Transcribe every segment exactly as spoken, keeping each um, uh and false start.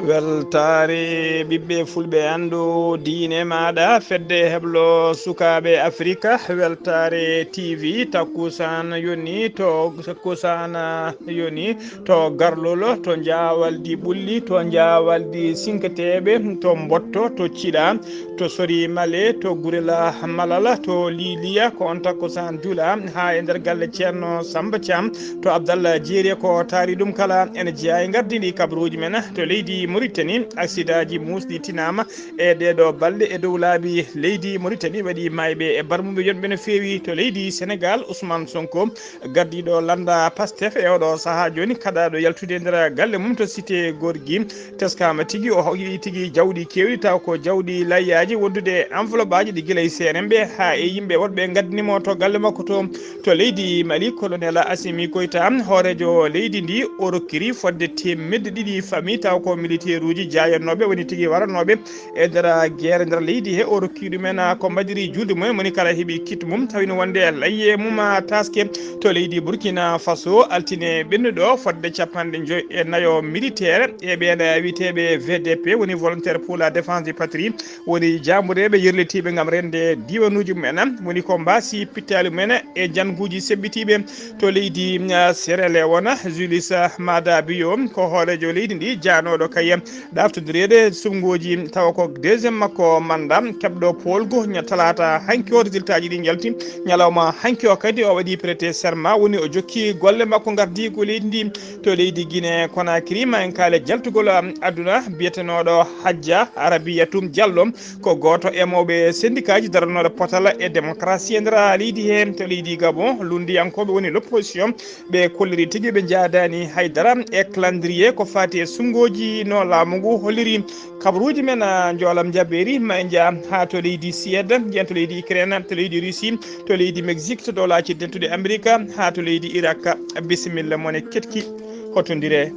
Weltaare ɓiɓɓe fulɓe, anndu diine maaɗa, fedde heblo sukaaɓe Afrika, weltaare T V, takkusaan yoni to, takkusaan yoni to Garlol, to Njaawaldi Ɓulli, to Njaawaldi Sinketeeɓe, to Mbotto, to Ciɗa, to Sori Male, to Gurela Malala, to Liliya, ko on takkusaan jula haa e nder galle Ceerno Samba Thiam, to Abdallah Jeeri, ko taari ɗum kala ene jeyaa e ngardiiɗi kabaruuji men to leydi Mauritanie. Aksidaaji muusɗi tinaama e ɗeeɗo balɗe e dow laabi leydi Mauritanie, waɗi maayɓe e barmuɓe yonɓe no feewi to leydi Senegal. Ousmane Sonko, gardiiɗo lannda Pastef e oɗo sahaa jooni, kaɗaaɗo yaltude e nder galle mum to Cité Gorgui, teskaama tigi, o yiɗi tigi jawɗi keewɗi, taw ko jawɗi layyaaji wondude e enveloppe aji ɗi gila e C N M ɓe haa e yimɓe woɗɓe ngaddani mo to galle makko to, to leydi Mali. Colonel Assimi Goïta, hooreejo leydi ndi, o rokkiri fodde teemedde ɗiɗi famille, taw ko militaire uji jaayannooɓe woni tigi waranooɓe e nder guerre nder leydi he. O rokki ɗumen ko mbaɗiri juulde mumen, moni kala heɓi kit mum, tawi no wonde layye mum a taske to leydi Burkina Faso. Altine ɓennuɗo, fodde capanɗe joy e nayo militaire e ɓeen wiyeteeɓe V D P, woni volontaire pour la défense du patrie, woni jaambureeɓe yerlitiiɓe ngam rende diiwanuuji mumen, woni ko mbaasi pittaali mumen e jannguuji seɓɓitiiɓe to leydi, ah, Sierra Leone. Julius Maada Bio, ko hooreejo leydi ndi, jaanooɗo kay ɗaaftondireede suɓngooji, tawa ko deuxième makko manda, keɓɗo poolgu ña-, talaata hanki o, résultat ji ɗi njalti. Ñalawma hanki o kadi o waɗi prêter serment, woni o jokki golle makko ngardiigu leydi ndi to leydi Guinée Conakry. Ma en kaale jaltugol, um, aduna, biyetenooɗo Hajja Arabiyatu Diallo, ko gooto e mawɓe sendikaaji daranooɗo potal e démocratie e nder leydi he to leydi Gabon. Lunndiyankooɓe woni l'opposition, ɓe kolliri tigi ɓe njaadaani haydara e calendrier ko faati e suɓngooji no laamu ngu holliri. Kabaruuji men, ah, njoolam njabeeri, ma en njah haa to leydi Suède, njiyen to leydi Ukraine, to leydi Russie, to leydi Mexique, to Dowlaaji Dentuɗi Amerika, haa to leydi Irak. Bisimilla mon e ketki, hotondire,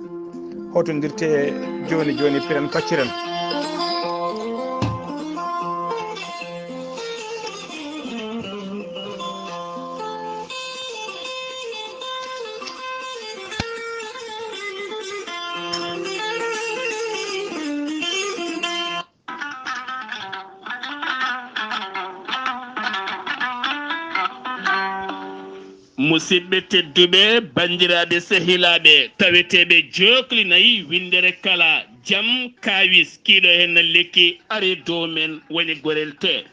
hotondirte jooni jooni, piren pacciren. Musidɓe tedduɓe, banndiraaɓe sehilaaɓe, taweteeɓe jookli nayi winndere kala, jam kaawis, kiiɗo heen na lekki, ari dow men woni Gorel Tee.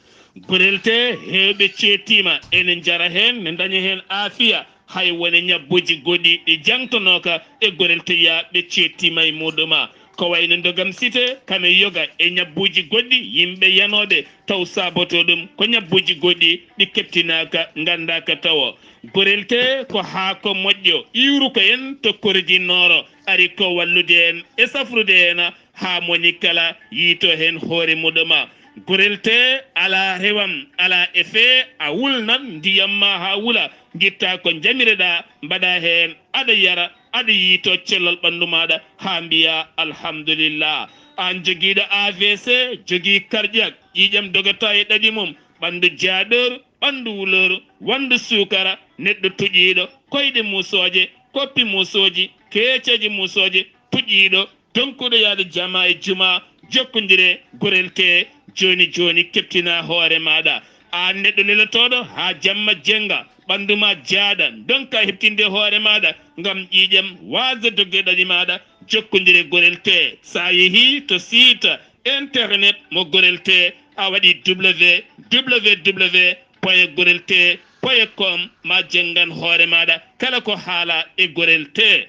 Gorel Tee, heewɓe ceettiima, ene njara heen, ne ndaña heen aafiya, hay wone ñabbuuji goɗɗi ɗi jangtonooka e Gorel Tee, ɓe ceettiima e muuɗum. Ko wayno ndogam site, kame yoga e ñabbuuji goɗɗi, yimɓe yanooɓe taw saabotoo ɗum ko ñabbuuji goɗɗi ɗi keɓtinaaka, nganndaaka tawo. Gorel Tee ko haako moƴƴo, iwruko en to Kordi Nooro, ari ko wallude en e safrude en haa moni kala yiito heen hoore muɗum. Gorel Tee alaa rewam, alaa effet, a wulnan ndiyam ma haa wula, ngitta ko njamireɗaa, mbaɗa heen, aɗa yara, aɗa yiito cellal ɓanndu maaɗa haa mbiya alhamdulillah. Aan jogiiɗo A V C, jogii cardiaque, ƴiiƴam dogata e ɗaɗi mum, ɓanndu jaaɗor, ɓanndu wulor, wanndu suukara, neɗɗo tuƴiiɗo, koyɗe muusooje, koppi muusooji, keeceeje muusooje, tuƴiiɗo, donkuɗo yaade jama e juma, jokkondire Gorel Tee jooni jooni, keɓtina hoore maaɗa. Aan neɗɗo lelotooɗo haa jamma jennga, ɓanndu ma jaaɗa, ndonka heɓtinde hoore maaɗa ngam ƴiiƴam waasde dogde ɗaɗi maaɗa, jokkondire Gorel Tee. So a yehii to site internet mo Gorel Tee, a waɗi W W W point gorel tee point com, ma jenngan hoore maaɗa kala ko haala e Gorel Tee.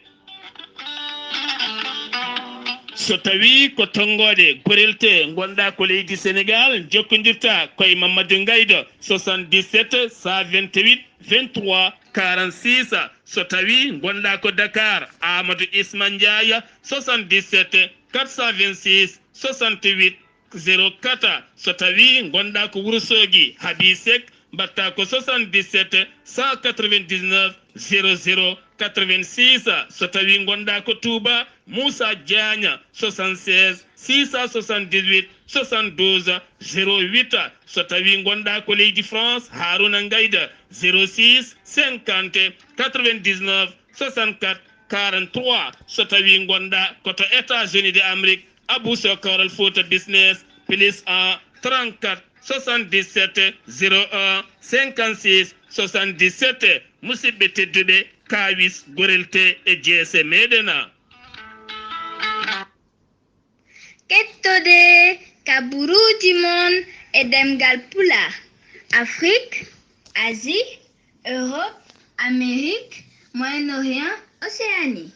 So tawii ko tonngoode Gorel Tee ngonɗaa ko leydi Senegaal, njokkondirtaa ko e Mamadou Ngaydo, soixante-dix-sept, cent vingt-huit, vingt-trois, quarante-six. So tawii ngonɗaa ko Dakar, Amadou Isma Ndiaye, soixante-dix-sept, quatre cent vingt-six, soixante-huit, zéro quatre. So tawii ngonɗaa ko Wuro Soogi, Habi Seck, mbaɗtaa ko soixante-dix-sept, cent quatre-vingt-dix-neuf, zéro zéro, quatre-vingt-six. So tawii ngonɗaa ko Touba, Moussa Diagne, soixante-seize, six cent soixante-dix-huit, soixante-douze, zéro huit. So tawii ngonɗaa ko leydi France, Harouna Ngayda, zéro six, cinquante, quatre-vingt-dix-neuf, soixante-quatre, quarante-trois. So tawii ngonɗaa ko to États-Unis de Amérique, Abou Sokor Al Fouta Business, plus un, trente-quatre, soixante-dix-sept, zéro un, cinquante-six, soixante-dix-sept. Musidɓe tedduɓe, kaawis gorelte e jeese meɗen. Kettode kaburuuji mon e ɗemngal Pulaar, Afrik, Asie, Europe, Amérique, Moyen-Orient, Océanie.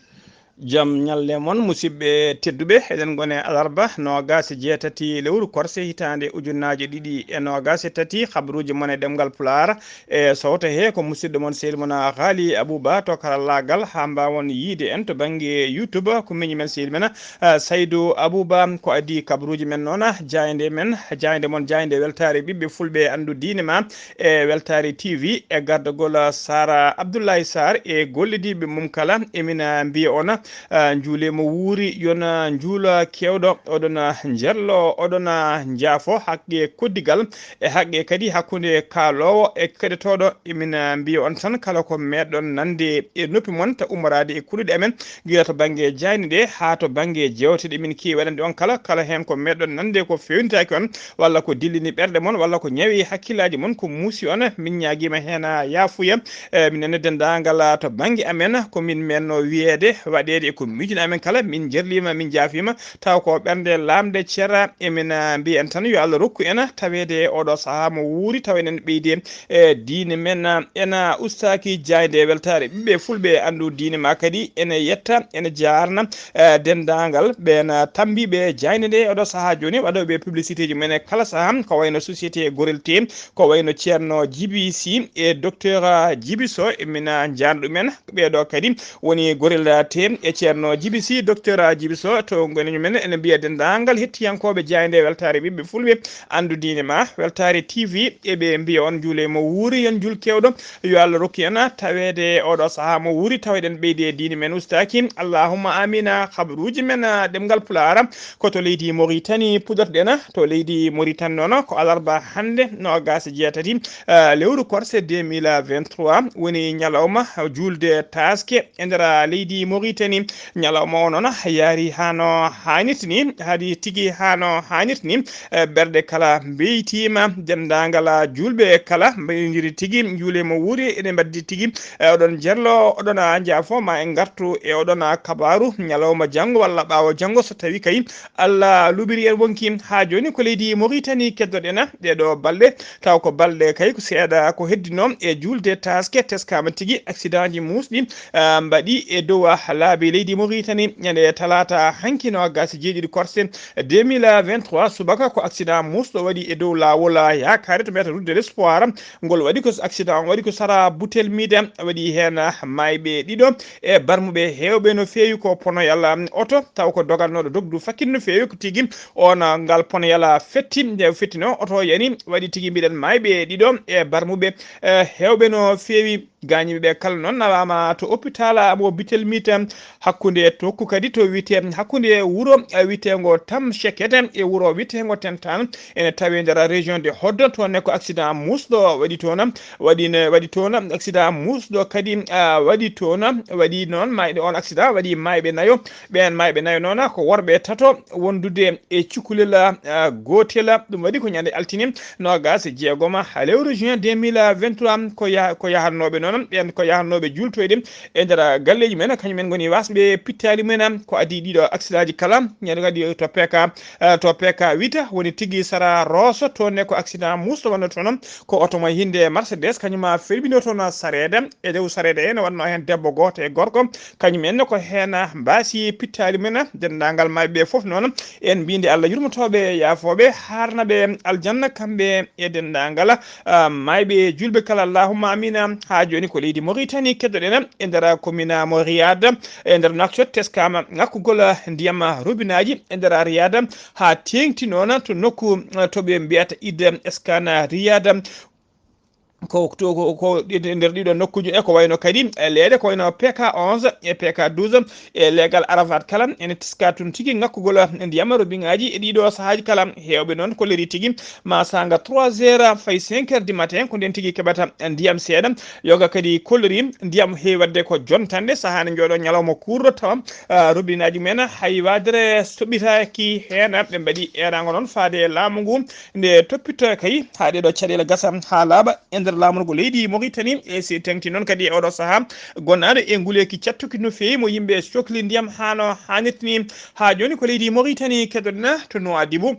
Jam ñalle mon, musidɓe tedduɓe. Eɗen ngone alarba noogaas e jeetati lewru korse hitaande ujunaaji ɗiɗi e noogaas e tati. Habruuji mon e ɗemngal Pulaar e sowto he ko musidɗo mon, sehil mon, Haali Abuba, to karallaagal, haa mbaawon yiide en to bannge YouTube. Ko miñi men, sehil men, ah, Saydu Abuba. Ko adii kabruuji men noon, jaaynde men, jaaynde mon, jaaynde weltaare ɓiɓɓe fulɓe anndu diine ma e weltaare T V e gardagol Sara Abdoulaye Sarr e gollidiiɓe mum kala. Emin, ah, mbiya on, ah, njuule mo wuuri, yon, ah, njuula keewɗo, oɗon, ah, njello, oɗon, ah, njaafo haqqe koddigal e haqqe kadi hakkunde kaaloowo e keɗotooɗo. Emin, ah, mbiya on tan kala ko meɗɗon nande e noppi mon ta ummoraade e kuɗuɗe amen, gila to bannge jaaynde ɗe haa to bannge jeewte ɗe min keewi waɗande on kala, kala heen ko meɗɗon nande ko feewnitaaki on, walla ko dillini ɓerɗe mon, walla ko ñawi hakkillaaji mon, ko muusi on, min ñaagiima heen, ah, yaafuya. Eh, minen ne denndaangal, ah, to bannge amen, ko min menno wiyeede, waɗeede e ko miijino amen kala, min njerliima, min njaafiima, taw ko ɓernde laamnde ceera. Emin, ah, mbiya en tan yo Allah rokku en taweede e oɗo sahaa mo wuuri, taw eɗen ɓeydi e diine men, ah, ena ustaaki jaaynde weltaare ɓiɓɓe fulɓe anndu diine ma kadi ene yetta, ene jaarna, eh, denndaangal ɓeen, ah, tammbiiɓe jaaynde nde oɗo sahaa jooni, waɗooɓe publicité ji men e kala sahaa, ko wayno société Gorelte, ko wayno Ceerno Jibi Si e Docteur Jibi Sow, emin, ah, njaarna ɗumen. Ɓeeɗo kadi woni gorellaate e Ceerno Jibi Si, Docteur Jibi Sow, to ngoni men, ene mbiya denndaangal hettiyankooɓe jaaynde weltaare ɓiɓɓe fulɓe anndu diine ma, weltaare T V, eɓe mbiya on njuule mo wuuri, yon njuul keewɗo, yo Allah rokku en taweede oɗo sahaa mo wuuri, taw eɗen ɓeydi e diine men ustaaki. Allahumma amina. Habruuji men, ah, ɗemngal Pulaar, ko to leydi Mauritanie puɗɗorɗen. To leydi Mauritanie noon, ko alarba hannde, noogaas e jeetati, ah, lewru korse deux mille vingt-trois, woni ñalawma juulde taaske e nder leydi Mauritanie. Ñalawma o noon yaari haa no haanirta ni, haadi tigi haa no haanirta ni. Eh, ɓerɗe kala mbeytiima, denndaangal juulɓe kala mbayondiri tigi, njuule mo wuuri, ene mbaddi tigi. Eh, oɗon njello, oɗon, ah, njaafo, ma en ngartu e oɗon, ah, kabaaru ñalawma janngo walla ɓaawo janngo, so tawi kay Allah luɓiri en wonki. Haa jooni ko leydi Mauritanie keddoɗen ɗeeɗo balɗe, taw ko balɗe kay ko seeɗa ko heddino e juulde taaske teskaama tigi. Accident ji muusɗi, ah, mbaɗi e dow, ah, laabi leydi Mauritanie ñande talaata hanki noogaas e jeeɗiɗi korse deux mille vingt-trois subaka. Ko accident muusɗo waɗi e dow laawol, ah, Yaakaare to mbiyata route de l'espoir. Ngol waɗi ko accident on waɗi ko sara Butel Miida, waɗi heen, ah, maayɓe ɗiɗo e barmuɓe heewɓe no feewi. Ko ponoyal, ah, oto, taw ko dogatnooɗo dogdu fakkiti no feewi ko tigi. On, ah, ngal ponoyal, ah, fetti, nde fetti noon oto yani, waɗi tigi mbiɗen maayɓe ɗiɗo e barmuɓe, eh, heewɓe no feewi. Gaañiiɓe ɓe kala noon nawaama to hôpital mo Bitel Miita, hakkunde tokku kadi to wiyetee, hakkunde wuro, eh, wiyeteengo Tam Sheket e wuro wiyeteengo Tentaan, ene tawi nder région de Hoddo. Toon ne ko accident muusɗo waɗi toon, waɗi ne, waɗi toon accident muusɗo kadi, ah, waɗi toon, waɗi noon maayɓe, on accident waɗi maayɓe nayo. Ɓeen maayɓe nayo noon ko worɓe tato wondude e cukalel, ah, gootel. Ɗum waɗi ko ñande altine noogaas e jeegom lewru juin deux mille vingt-trois. Ko ya-, ko yahatnooɓe noon, ɓeen ko yahatnooɓe juultoyde e nder galleeji men, kañum en ngoni wasɓe pittaali mumen. Ko adii ɗiɗo accident ji kala, ñande kadi to P K, eh, to P K huit, woni tigi sara Rosso, toon ne ko accident muusɗo wonno toon. Ko oto mo hinnde Mercedes, kañum ma ferɓino toon sareede. E dow sareede he ne wonno heen debbo gooto e gorko, kañum en ne ko heen mbaasi pittaali mumen. Denndaangal maayɓe ɓe fof noon, en mbiinde Allah yurmotooɓe, yaafooɓe, haarnaɓe aljanna, kamɓe e denndaangal, ah, maayɓe juulɓe kala. Allahumma amina. Haa jooni ko leydi Mauritanie keddoɗen e nder commune mo Riyad, e nder Nouakchott, teskaama ŋakkugol ndiyam robinaaji e nder Riyad, haa teeŋti noon to nokku, ah, to ɓe mbiyata Id Eskan Riyad. ko to- ko- ko ɗi- nder ɗiɗo nokkuji e ko wayno kadi e leeɗe ko wayno P K onze e P K douze e leegal Arafat kala ene tiska tun tigi ŋakkugol ndiyam robiŋaaji e ɗiɗo sahaaji kala. Heewɓe noon kolliri tigi ma saanga trois heures fay cinq heures du matin ko nden tigi keɓata ndiyam seeɗa. Yoga kadi kolliri ndiyam heewi waɗde ko jontanɗe sahaa ne njooɗo ñalawma kuurɗo tawa ah, robinaaji mumen hay waadere soɓitaaki heen. Ɓe mbaɗi eeraango noon faade e laamu ngu nde toppitto kay haa ɗeɗo caɗeele gasa haa laaɓa e nder laamorgo leydi Mauritanie. E si tengti noon kadi e oɗo sahaa gonnaaɗo e nguleeki cattuki no feewi mo yimɓe cokli ndiyam haa no haanirta ni. Haa jooni ko leydi Mauritanie keɗoɗen to Nouadhibou,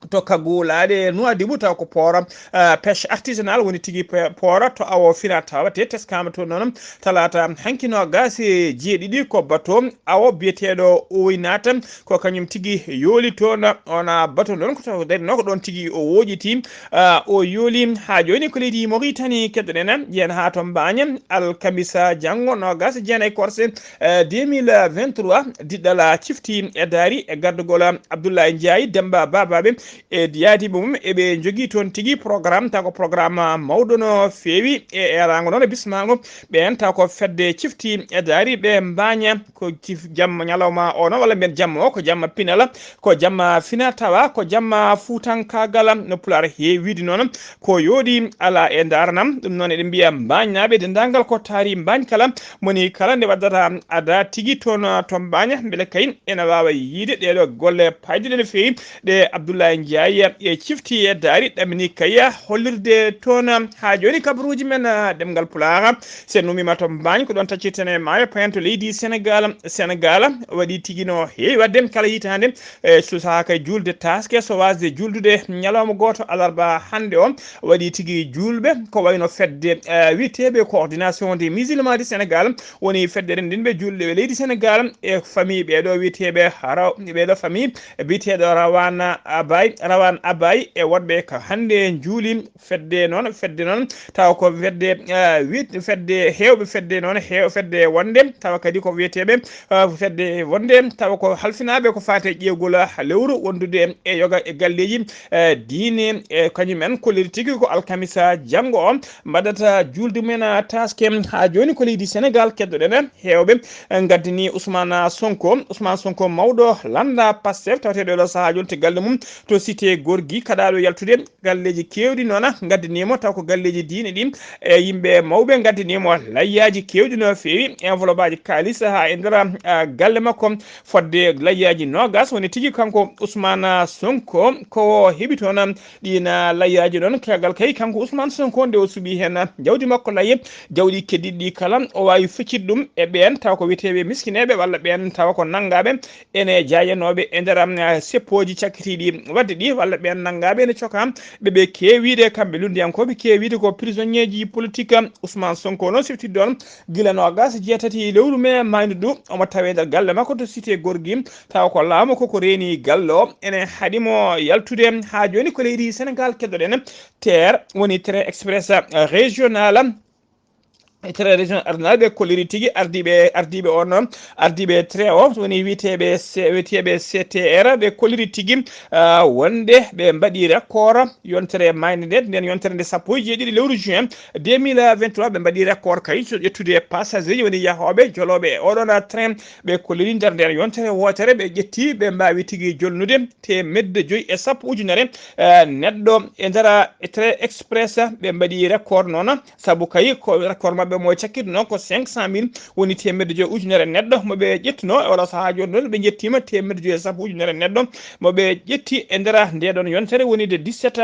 to kaggu laaɗe Nouadhibou taw ko port ah, pêche artisanal woni tigi pe- port to awo fina tawa te teskaama to noon talaata hanki no gasi jeeɗiɗi ko bato awo biyeteeɗo Oynata ko kañum tigi yooli toon. Ona bato noon ko taw dari no ko ɗoon tigi o woƴiti ah, o yooli haa jooni ko leydi Mauritanie keɗoɗen yen haa to Mbaaña alkamisa janngo no gasi jeenayi korse eh, deux mille vingt-trois diɗɗala cifti e daari e gardugol Abdoulaye Ndiaye Demba Babaɓe e yaadiiɓe mum eɓe njogii toon tigi programme taw ko programme mawɗo no feewi e eeraango noon e bismaango ɓeen taw ko fedde cifti e daari ɓe Mbaaña ko cif jamma ñalawma o noon walla mbiyen jamma o ko jamma pinala ko jamma fina tawa ko jamma fuutankaagal no pulaar heewi wiide noon ko yooɗi alaa e ndaranam. Ɗum noon eɗen mbiya Mbaañnaaɓe denndaangal ko taari Mbaañ kala moni kala nde waddata ada tigi toon to Mbaaña mbele kay ene waawa yiide ɗeɗo golle payduɗe no feewi ɗe Abdoulaye Ndiaye e cifti e daari ɗamini kay hollirde toon. Haa jooni kabaruuji men ah, ɗemngal pulaar sen ummima to Mbaañ ko ɗoon taccirten e maayo payen to leydi Sénégal. Sénégal waɗi tigi no heewi waɗde kala hitaande e so sahaa kay juulde taaske so waasde juuldude ñalawma gooto alarba hannde o waɗi tigi juulɓe ko wayno fedde eh, wiyeteeɓe coordination des musulmans du Sénégal woni fedde renndinɓe juulɓe leydi Sénégal e famille ɓeeɗo wiyeteeɓe raw ɓeeɗo famille biyeteeɗo Rawane Abay Rawane Abay e woɗɓe ko hannde juuli fedde noon fedde noon tawa ko fedde eh, wit fedde heewɓe fedde noon heew fedde wonde tawa kadi ko wiyeteeɓe eh, fedde wonde tawa ko halfinaaɓe ko faate ƴeewgol lewru wondude e yoga e galleeji eh, diine e kañum en kolliri tigi ko alkamisa janngo o mbaɗata juulde mumen ah, taaske. Haa jooni ko leydi Sénégal keɗoɗen heewɓe eh, ngaddini Ousmane Sonko Ousmane Sonko mawɗo lannda Pastef tawateeɗo ɗo sahaa jooni to galle mum to cité Gorgui kaɗaaɗo yaltude galleeji keewɗi noon ngaddaniimo taw ko galleeji diine ɗi e yimɓe mawɓe ngaddaniimo layyaaji keewɗi no feewi enveloppe aji kaalis haa e nder ah, galle makko fodde layyaaji noogas woni tigi kanko Ousmane Sonko ko o heɓi toon ɗiin layyaaji ɗoon kagal kay kanko Ousmane Sonko nde o suɓi heen jawdi makko layye jawɗi keddiɗi ɗi kala o waawi feccitde ɗum e ɓeen taw ko wiyeteeɓe miskineeɓe walla ɓeen tawa ko nanngaaɓe ene jaayanooɓe e nder am, eh, seppooji cakkitiiɗi waɗde ɗi walla ɓeen nanngaaɓe ene coka ɓe ɓe keewiiɗe kamɓe lunndiyankooɓe keewiiɗe ko prisonnier ji politique. Ousmane Sonko noon sifti ɗoon gila noogas e jeetati lewru mee maaydu ɗu omo tawee nder galle makko to cité Gorgui taw ko laamu koko reeni galle o ene haɗi mo yaltude. Haa jooni ko leydi Sénégal keɗoɗen ter woni train express eh, régional e train régional arnaaɓe kolliri tigi ardiiɓe ardiiɓe on noon ardiiɓe train o woni wiyeteeɓe wiyeteeɓe C T R ɓe kolliri tigi ah, wonde ɓe mbaɗi record yontere mayde nde nden yontere nde sappo e jeeɗiɗi lewru juin deux mille vingt-trois ɓe mbaɗi record kay so ƴettude passager ji woni yahooɓe jolooɓe e oɗon train ɓe kolliri nder nden yontere wootere ɓe ƴetti ɓe mbaawi tigi jolnude teemedde joyi e sappo ujunere eh, neɗɗo e nder train express ɓe mbaɗi record noon sabu kay ko record maɓɓe mo cakkitno ko cinq cent mille woni teemedde joyi ujunere neɗɗo mo ɓe ƴettuno e oɗo sahaa jooni noon ɓe ƴettiima teemedde joyi e sappo ujunere neɗɗo mo ɓe ƴetti e nder nde ɗon yontere woni de dix-sept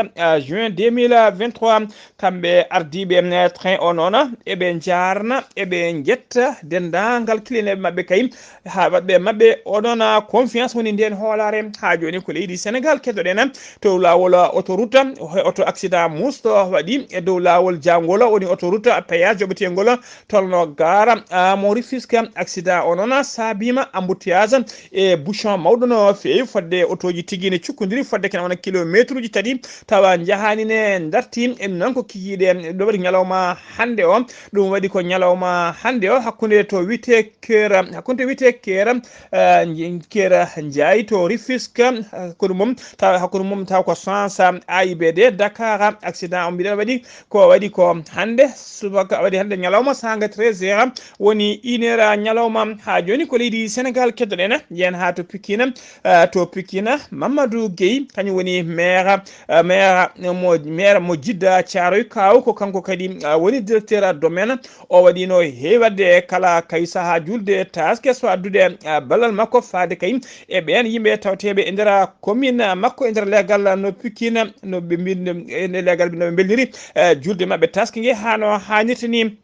juin deux mille vingt-trois. Kamɓe ardiiɓe train o noon eɓe njaarna eɓe njetta denndaangal kilineeɓe maɓɓe kay haa waɗɓe maɓɓe oɗon confiance woni nden hoolaare. Haa jooni ko leydi Sénégal keɗoɗen to laawol autoroute he oto accident musto waɗi e dow laawol jaangol woni autoroute péage joɓeteengo Golo tolno gaara, ah, mo Rufisque. Accident o noon saabiima embouteillage e bouchon mawɗo no feewi, fodde otooji tigi ne cukkodiri, fodde kene wona kilometre uji tati, tawa njahaani ne darti. En noon ko kikiiɗe ɗo waɗi ñalawma hannde o. Ɗum waɗi ko ñalawma hannde o hakkunde to wiyetee Kera, hakkunde to wiyetee Kera, ah, Kera Njaay to Rufisque, hakkunde mum taw, hakkunde mum taw ko sens A I B D Dakar. Accident o mbiɗen waɗi ko, waɗi ko hannde subaka, waɗi hannde ñalawma saanga treize heures, woni une heure ñalawma. Haa jooni ko leydi Senegaal keddoɗen, yen haa to Pikine. Ah, to Pikine, Mamadou Gueye, kañum woni maire, ah, maire mo, maire mo Jidda Thiaroye Kaw, ko kanko kadi, ah, woni directeur domaine. O waɗino heewi waɗde kala kay sahaa julde taaske so addude, ah, ballal makko faade kay e ɓeen yimɓe tawteeɓe e nder commune makko e nder leegal no Pikine, no ɓe mbin-, e nder leegal no ɓe mbelliri, eh, julde maɓɓe taaske nge haa no haanirta ni.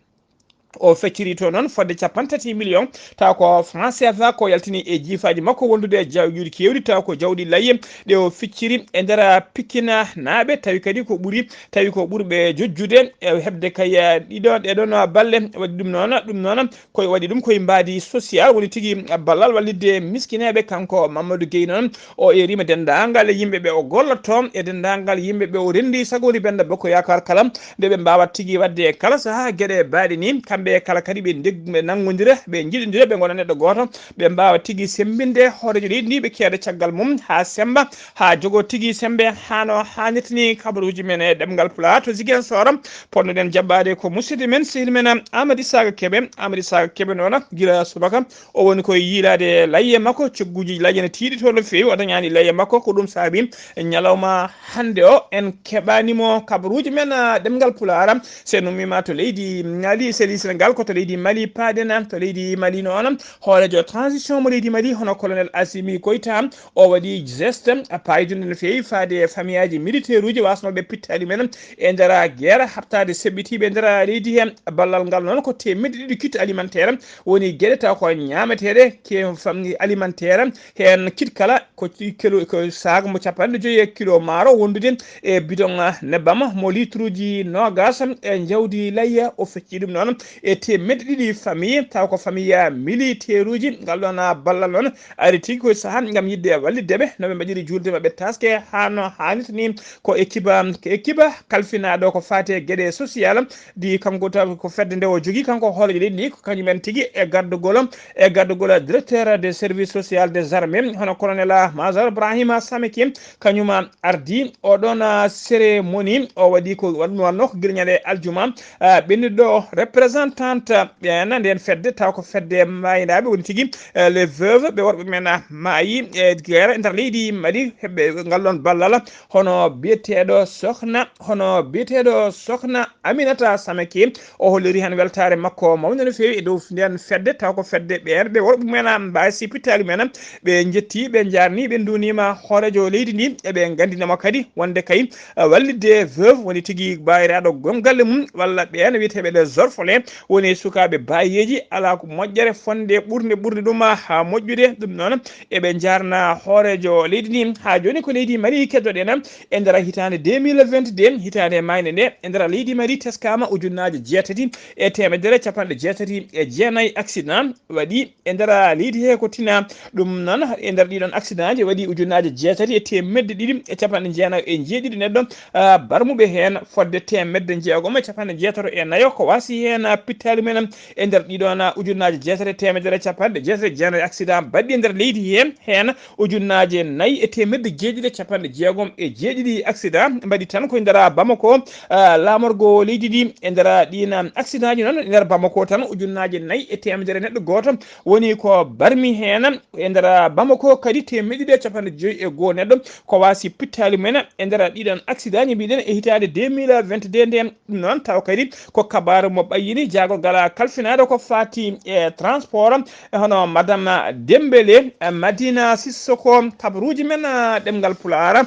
O fecciri to noon fodde capanɗe tati million, taw ko franc C F A ko yaltini e jiifaaji makko wondude e jawɗi keewɗi, taw ko jawɗi layye ɗe o fecciri e nder Pikinanaaɓe, tawi kadi ko ɓuri, tawi ko ɓurɓe jojjude e heɓde kay, eh, ɗiɗo, ɗeɗon balle. Waɗi ɗum noon, ɗum noon ko waɗi ɗum koye mbaadi social, woni tigi ballal wallitde miskineeɓe. Kanko Mamadou Gueye noon, o eeriima denndaangal yimɓe ɓe o gollotoo e denndaangal yimɓe ɓe o renndi sagoori Bennda Bokko Yaakaar kala, nde ɓe mbaawa tigi waɗde e kala sahaa geɗe baaɗe ni, kamɓe kala kadi ɓe ndeg-, ɓe nanngondira, ɓe njiɗondira, ɓe ngona neɗɗo gooto, ɓe mbaawa tigi semmbinde hooreejo leydi ndi, ɓe keeda caggal mum haa semmba, haa jogo tigi semmbe haa no haanirta ni. Kabaruuji men e ɗemngal Pulaar to Ziguinchor, potnoɗen jaɓɓaade ko musidɗo men, sehil men Amady Saga Kebe. Amady Saga Kebe noon, gila subaka, o woni koye yiilaade layye makko, cogguuji layye ne tiiɗi toon no feewi, o dañaani layye makko. Ko ɗum saabi ñalawma hannde o en keɓaani mo. Kabaruuji men, ah, ɗemngal Pulaar, so en ummiima to leydi Mali, so en leydi Senegaal, ko to leydi Mali paaɗen. To leydi Mali noon, hooreejo transition mo leydi Mali, hono colonel Assimi Goïta, o waɗi geste paayodinɗo no feewi faade e famiyaaji militeeruuji waasnooɓe pittaali men e nder geera haɓtaade seɓɓitiiɓe e nder leydi he. Ballal ngal noon ko teemedde ɗiɗi kit alimentaire woni geɗe taw ko ñaameteeɗe, ke famille alimentaire, heen kit kala ko kilo, ko sac mo capanɗe joyi e kilo maaro wondude e bidon, ah, nebbam mo litruuji noogas e jawdi layya. O fecci ɗum noon e teemedde ɗiɗi famille, taw ko famille militeeruuji. Ngal ɗoon, ah, ballal noon ari tigi koye sahaa ngam yiɗde wallitde ɓe no ɓe mbaɗiri julde maɓɓe taaske haa no haanirta ni. Ko équipe, ko équipe kalfinaaɗo ko faati e geɗe social, di kanko taw ko fedde nde o jogii, kanko hooreejo leydi ndi, ko kañum en tigi e gardugol, e gardugol directeur des services sociaux des armées, hono colonel major Ibrahima Sameki, kañum ardi o ɗoon cérémonie. O waɗi ko waɗ-, wannoo ko gila ñande aljuma, ah, ɓennuɗo représentante ɓeen ndeen fedde, taw ko fedde maaynaaɓe woni tigi, eh, les veuves, ɓe worɓe men, ah, maayi e geera e nder leydi Mali, heɓɓe ngal ɗoon ballal, hono biyeteeɗo Sokhna, hono biyeteeɗo Sokhna Aminata Samake. O holliri heen weltaare makko mawnde no feewi e dow ndeen fedde, taw ko fedde ɓeen ɓe worɓe men mbaawi sipitaali men, ɓe njetti, ɓe njaarni, ɓe nduuniima hooreejo leydi ndi, eɓe nganndinama kadi wonde kay, eh, wallitde veuve woni tigi baayiraaɗo gom galle mum, walla ɓeen wiyeteeɓe les orphelins, woni sukaaɓe baayeeji, alaa ko moƴƴere fonnde ɓurnde ɓurnde ɗum haa moƴƴude. Ɗum noon, eɓe njaarna hooreejo leydi ndi. Haa jooni ko leydi Mali keddoɗen e nder hitaande deux mille vingt-deux, hitaande maayde nde, e nder leydi Mali teskaama ujunnaaje jeetati e teemedere capanɗe jeetati e jeenayi accident waɗi e nder leydi he ko tina. Ɗum noon, e nder ɗiɗon accident ji waɗi ujunnaaje jeetati e teemedde ɗiɗi e capanɗe jeenayi e jeeɗiɗi neɗɗo, ah, barmuɓe heen, fodde teemedde jeegom e capanɗe jeetato e nayo ko waasi heen, ah, pittaali mumen. E nder ɗiɗon, ah, ujunnaaje jeetati e teemedere capanɗe jeetati e jeenayi accident baɗɗi e nder leydi he, heen ujunnaaje nayi e teemedde jeeɗiɗi e capanɗe jeegom e jeeɗiɗi accident mbaɗi tan koye nder Bamako, ah, laamorgo leydi ndi. E nder ɗiin accident ji noon, e nder Bamako tan, ujunnaaje nayi e teemedere neɗɗo gooto woni ko barmi heen. E nder Bamako kadi, teemedde ɗiɗi e capanɗe joyi e goo neɗɗo ko waasi pittaali mumen e nder ɗiɗon accident ji, mbiɗen, e hitaande deux mille vingt-deux nde. Ɗum noon, taw kadi ko kabaaru mo ɓayyini jaagorgal kalfinaaɗo ko faati e transport, e hono Madame Dembélé, eh, Madina Sissoko, kabaruuji men, eh, ɗemngal Pulaar.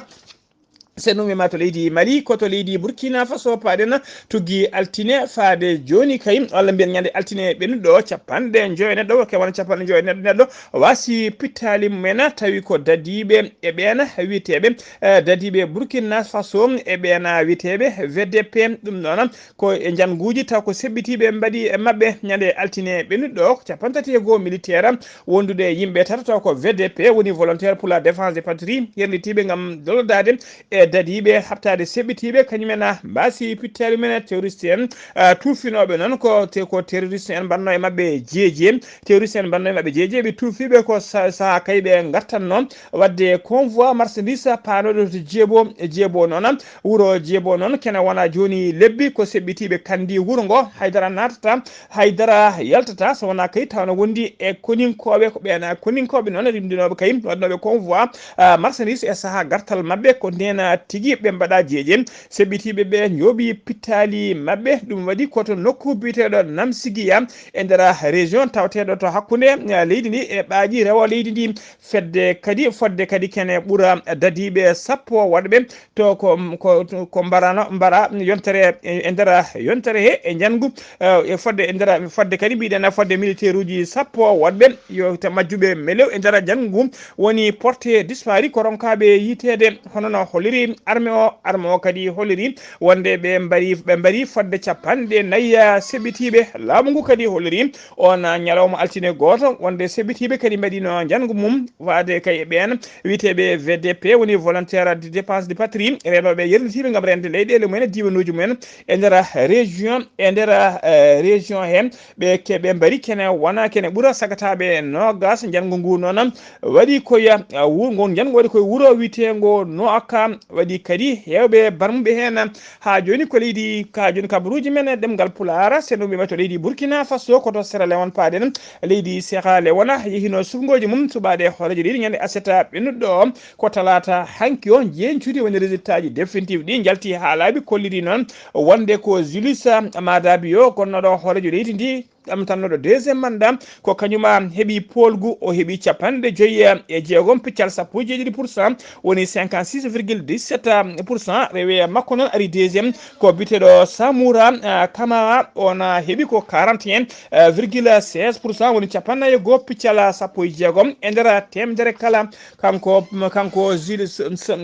Senumi ma to leydi Mali, ko to leydi Burkina Faso paaɗen tuggi altine faade jooni kay, walla mbiyen ñande altine ɓennuɗo, capanɗe joyo neɗɗo, ke wona capanɗe joyo neɗɗo, neɗɗo waasi pittaali mumen, tawi ko dadiiɓe e ɓeen wiyeteeɓe, eh, dadiiɓe Burkina Faso e ɓeen wiyeteeɓe V D P. Ɗum noon ko e njannguuji taw ko seɓɓitiiɓe mbaɗi e maɓɓe ñande altine ɓennuɗo, ko cappanɗe tati e goo militaire wondude e yimɓe tato taw ko V D P, woni Volontaire pour la Défense de Patrie, herlitiiɓe ngam dollodaade e dadiiɓe haɓtaade seɓɓitiiɓe, kañum en, ah, mbaasi pittaali men terroriste en, ah, tuufinooɓe noon ko te-, ko terroriste en mbaɗno e maɓɓe jeeje, terroriste en mbaɗno e maɓɓe jeeje, ɓe tuufiiɓe ko sa-, sahaa kay ɓe ngartatno waɗde convoi marchandise paanooɗo to Jeebo, Jeebo noon, wuro Jeebo noon, kene wona jooni lebbi ko seɓɓitiiɓe kandi wuro ngo, haydara naatata, haydara yaltata, so wonaa kay tawno wondi e koninkooɓe, ko ɓeen koninkooɓe noon rimdinooɓe kay waɗnooɓe convoi, ah, marchandise e sahaa gartal maɓɓe, ko ndeen tigi ɓe mbaɗa jeeje, seɓɓitiiɓe ɓe njooɓi pittaali maɓɓe, ɗum waɗi ko to nokku biyeteeɗo Namsigiya e nder région tawateeɗo to hakkunde, ah, leydi ndi e ɓaaji rewo leydi ndi, fedde kadi, fodde kadi kene ɓura dadiiɓe sappo waɗɓe to ko, ko, ko mbarano, mbara yontere e, e nder yontere he e njanngu, eh, e fodde e nder, fodde kadi mbiɗen fodde militaire uji sappo waɗɓe yo te majjuɓe melew e nder njanngu ngu woni porté disparu ko ronkaaɓe yiteede hono no holliri armée o, armée o kadi holliri wonde ɓe mbari, ɓe mbari fodde capanɗe nayi seɓɓitiiɓe. Laamu ngu kadi holliri on ñalawma altine gooto wonde seɓɓitiiɓe kadi mbaɗino njanngu mum faade kay e ɓeen wiyeteeɓe V D P, woni Volontaire de Défense de Patrie, reenooɓe yernitiiɓe ngam reende leyɗeele mumen, diiwanuuji mumen e nder région, e nder, eh, région he, ɓe ke-, ɓe mbari kene wona kene ɓura sagataaɓe noogas. Njanngu ngu noon waɗi ko ya, ah, wu-, ngu njanngu waɗi koye wuro wiyeteengo Noaka, waɗi kadi heewɓe barmuɓe heen. Haa jooni ko leydi, haa jooni kabaruuji men e ɗemngal Pulaar, senooɓe men to leydi Burkina Faso, ko to Sierra Leone paaɗen. Leydi Sierra Leone yehino sufngooji mum suɓaade hooreejo leydi ñande aset ɓennuɗo o, ko talaata hanki o, njeñcudi woni résultat ji définitif ɗi njalti haa laaɓi, kolliri noon wonde ko Julius Maada Bio gonnooɗo hooreejo leydi ndi, ɗamtannoɗo deuxième mandat, ko kañum heɓi poolgu, o heɓi capanɗe joyi e jeegom piccal sappo e jeeɗiɗi pour cent, woni cinquante-six virgule dix-sept pour cent. Rewi e makko noon ari deuxième ko biteɗo Samura, ah, Kamara, on, ah, heɓi ko quarante et un virgule seize pour cent, woni capanɗe nayi e goo piccal sappo e jeegom e nder teemedere kala. Kanko, kanko Jules,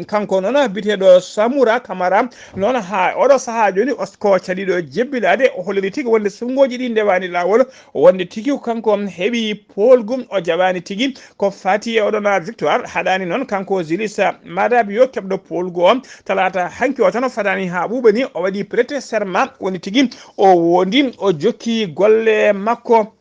kanko noon biteɗo Samura Kamara, noon haa oɗo sahaa jooni, o ko caɗiiɗo jebbilaade, o holliri tigi wonde sufngooji ɗi ndewaani laawol, wonde tigi ko kanko heɓi poolgu, o jaɓaani tigi ko fati e oɗon victoire. Haɗaani noon kanko Julius Maada Bio keɓɗo poolgu o, talaata hanki o tan o fadaani haa ɓuuɓa ni, o waɗi prêter serment, woni tigi o wondi, o jokki golle makko.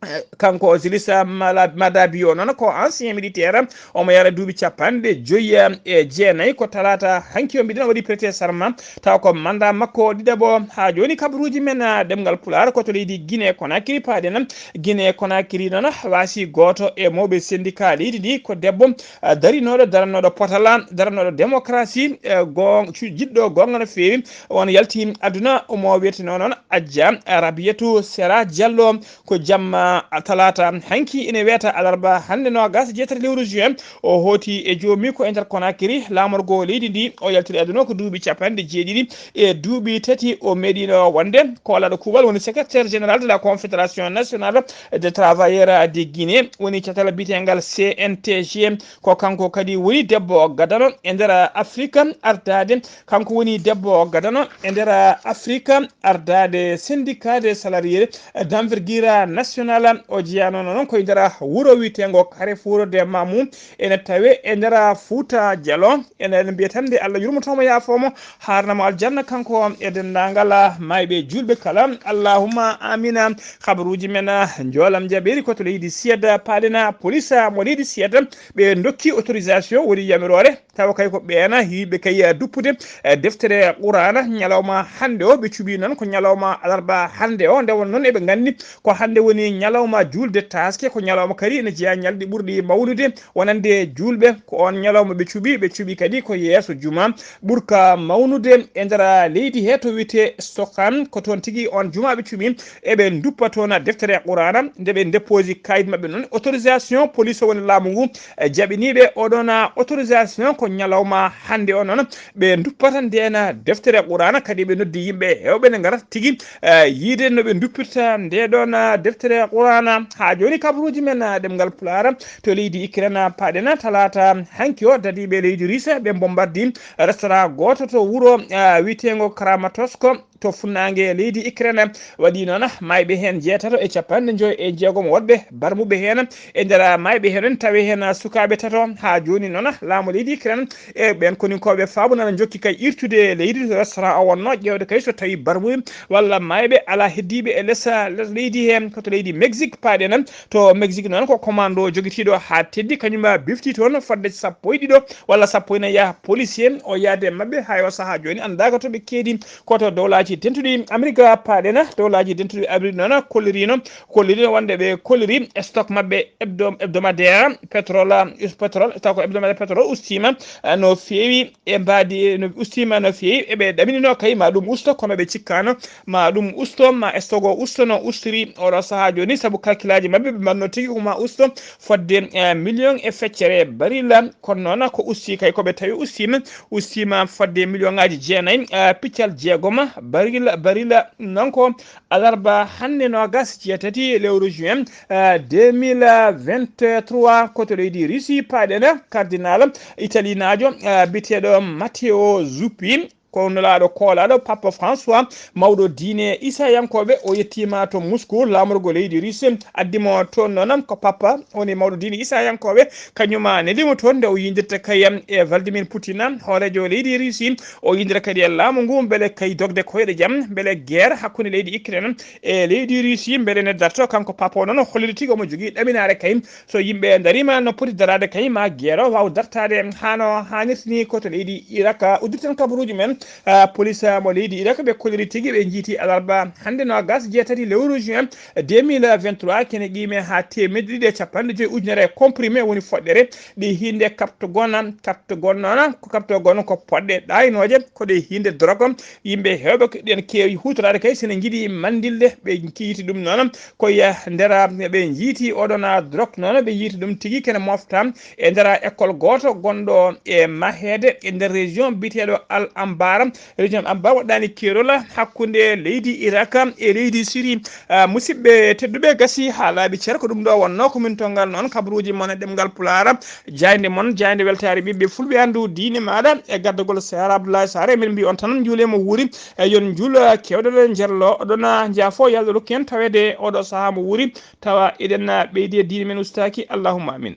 Eh, kanko Julius Mala-, Maada Bio noon ko ancien militaire, omo yara duuɓi capanɗe joyi e jeenayi, ko talaata hanki o mbiɗen o waɗi prêter serment, taw ko mandat makko ɗiɗaɓo. Haa jooni kabaruuji men, ah, ɗemngal Pulaar ko to leydi Guinée Conakry paaɗen. Guinée Conakry noon waasi gooto e mawɓe syndicat leydi ndi ko debbo, ah, darinooɗo, darannooɗo potal, darannooɗo démocratie, eh, goo-, cu-, jiɗɗo goonga no feewi. On yalti aduna, omo wiyetenoo noon Adja Rabiatou Sera Diallo. Ko jamma talaata hanki ine wiyata alarba hannde noogas e jeetati lewru juin. O hooti e joomi ko e nder Conakry, laamorgo leydi ndi. O yaltiri aduna ko duuɓi capanɗe jeeɗiɗi e duuɓi tati. O meeɗiino wonde ko laɗo kuuɓal woni secrétaire général de la Confédération nationale des travailleurs de Guinée, woni catal biyeteengal C N T G. Ko kanko kadi woni debbo gadano e nder Afrique ardaade. Kanko woni debbo gadano e nder Afrique ardaade syndicat des salariés d'envergure nationale. O jeyanoono noon ko e nder wuro wiyeteengo Carrefour de Mamou, ene tawe e nder Fouta Djallon. Enen mbiyata nde Allah yurmoto mo, yaafo mo, haarna mo aljanna, kanko e denndaangal maayɓe juulɓe kala. Allahumma amina. Habaruuji men njoolam jaɓeeri ko to leydi Suède paaɗen. Police mo leydi Suède ɓe ndokki autorisation, woni yamiroore, tawa kay ko ɓeena yiɗɓe kay duppude, eh, deftere Qur'aana ñalawma hannde o. Ɓe cuɓii noon ko ñalawma alarba hannde o, nde won noon eɓe nganndi ko hannde woni ñalawma juulde taaske, ko ñalawma kadi ene jeyaa ñalɗi ɓurɗi mawnude, wonande juulɓe. Ko oon ñalawma ɓe cuɓi, ɓe cuɓi kadi ko yeeso juma ɓurka mawnude e nder leydi he to wiyetee Stockholm. Ko toon tigi oon juma ɓe cuɓi, eɓe nduppa toon deftere Quraana. Nde ɓe ndepoosi kayit maɓɓe noon, autorisation police o woni laamu ngu, e jaɓiniiɓe oɗon autorisation ko ñalawma hannde o noon. Ɓe nduppata ndeen deftere Quraana, kadi ɓe noddi yimɓe heewɓe nde ngarata tigi, eh, yiide no ɓe nduppirta nde ɗoon, eh, deftere Quraana. Haa jooni kabaruuji men, eh, ɗemngal Pulaar to leydi Ukraine paaɗen talaata hanki o, dadiiɓe leydi Russe ɓe mbombardii restaurant gooto to wuro, eh, wiyeteengo Kramatorsk to funnaange leydi Ukraine. Waɗi noon maayɓe heen jeetato e capanɗe joy e jeegom woɗɓe barmuɓe heen. E nder maayɓe heen en tawi heen sukaaɓe tato. Haa jooni noon laamu leydi Ukraine e ɓeen koninkooɓe faabu nana njokki kay irtude leydi to restaurant o wonno ƴeewde kay so tawi barmuɓe walla maayɓe alaa heddiiɓe e les, les leydi heen. Ko to leydi Mexique paaɗen. To Mexique noon ko commando jogitiiɗo haa teddi, kañum bifti toon fodde sappo e ɗiɗo walla sappo e nayi policier o yahde e maɓɓe. Hay o sahaa jooni anndaaka to ɓe keedi. Ko to Dowlaaji Dentuɗi Amerik paaɗen. Dowlaaji Dentuɗi Amerik noon kolliriino, kolliriino wonde ɓe kolliri stock maɓɓe hebdo-, hebdomadaire pétrole, pétrole, taw ko hebdomadaire pétrole ustiima, eh, no feewi e mbaadi, no ustiima no feewi. Eɓe ɗaminino kay ma ɗum usto, kono ɓe cikkaano ma ɗum usto, ma stock o usto no ustiri oɗo sahaa jooni, sabu calculaaji maɓɓe ɓe mbanno tigi ko ma usto fodde, eh, million e feccere barilla. Kono noon ko usti kay ko ɓe tawi ustiima, ustiima fodde million ngaaji jeenayi, eh, piccal jeegoma barilla, barilla. Noon ko alarba hannde noogas jeetati lewru juin, eh, deux mille vingt-trois, ko to leydi Russie paaɗen. Cardinal italinaajo, eh, biyeteeɗo Matteo Zuppi, ko nulaaɗo koolaaɗo Papa François, mawɗo diine Isayankooɓe, o yettiima to Moscou, laamorgo leydi Russie, addi mo toon noon ko Papa, woni mawɗo diine Isayankooɓe, kañum nelii mo toon nde o yindirta kay e Vladimir Putin, hooreejo leydi Russie, o yindira kadi e laamu ngu, mbele kay dogde koyɗe jam, mbele guerre hakkunde leydi Ukraine e leydi Russie, mbele ne darto. Kanko Papa o noon o holliri tigi omo jogii ɗaminaare kay, so yimɓe ndariima no poti daraade kay ma guerre o waaw dartaade haa no haanirta ni. Ko to leydi Irak uddirten kabaruuji men, ah, police mo leydi Irak ɓe kolliri tigi ɓe njiiti alarba hannde noogas jeetati lewru juin deux mille vingt-trois, kene qiime haa teemedde ɗiɗi e capanɗe joy ujunere comprimé woni foɗɗere ɗi hiinde kaptogona, kaptogona, ko kaptogona ko poɗɗe ɗaaynooje, ko ɗe hiinde drogue. Yimɓe heewɓe ko ɗen keewi huutoraade kay, sene njiɗi manndilde, ɓe kiiti ɗum noon. Ko e nder ɓe njiiti oɗon drogue noon, ɓe yiiti ɗum tigi kene mofta e nder école gooto gonɗo e maheede e nder région biyeteeɗo Al Anbar. Région Anbar waɗɗaani keerol hakkunde leydi Irak e leydi Syrie. Ah, musidɓe tedduɓe, gasi haa laaɓi cer, ko ɗum ɗo wonno ko min tongal noon kabaruuji mon e ɗemngal Pulaar. Jaaynde mon, jaaynde weltaare ɓiɓɓe fulɓe, anndu diine maaɗa e gardagol Seer Abdoulaye Sarr. Emin mbiya on tan njuule mo wuuri, e yon njuul, ah, kewɗe ɗe njerlo. Oɗon, ah, njaafo, yo Allah rokku en taweede oɗo sahaa mo wuuri, tawa eɗen, ah, ɓeydi e diine men ustaaki. Allahumma amin.